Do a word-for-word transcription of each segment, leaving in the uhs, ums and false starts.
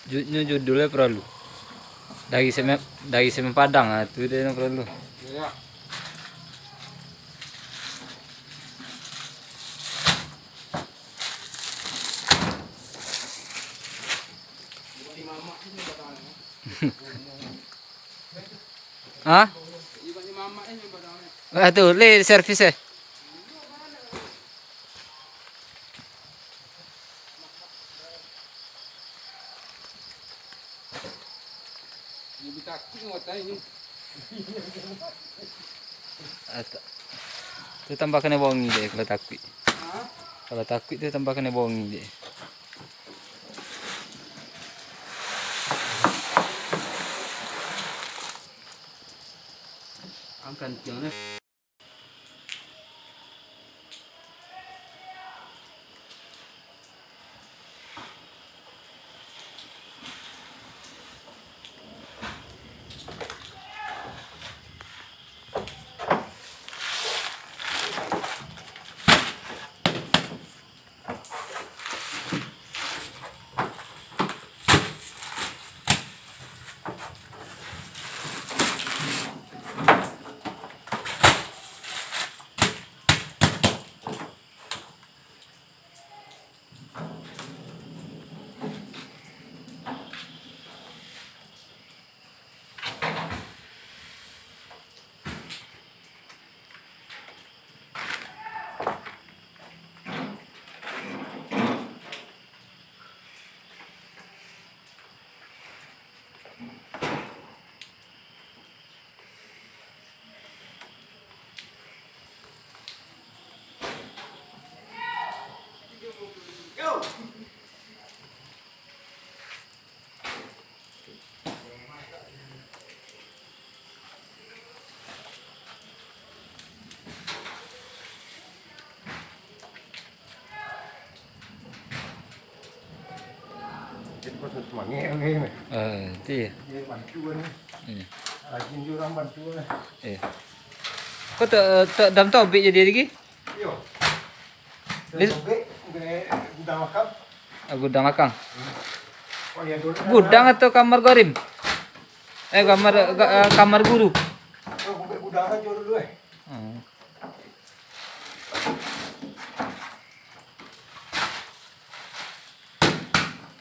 Ju-, nyo judulnyo Paralu. Dari semen, dari semen Padang, ah, tu dia nan paralu. Iya. Hah? Ah, tu, le servis, eh. Ah, ta-, tu tambah kanai bongi dek kalau takuik. Kalau takuik tu tambah kanai bongi dek. Angkan tiang, eh. Jadi, pas semangat, oke. Ah, itu ya. Dia bantu kan. Iya. Rajin juga orang bantu kan. Iya. Kok tak, tak dam tobik jadi lagi? Iyo. Dia sobek, sampai gudang lakang. Ah, gudang lakang. Hmm. Oh, ya, dulu kan. Gudang atau kamar gorim? Eh, kamar, ga-, eh, kamar guru. Oh, sampai gudang aja dulu, eh. Hmm.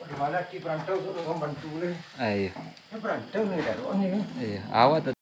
Di mana di perantau tu orang bantu ni? Ah, iya. Ini perantau ni, dah, ni. Iya, awak tu.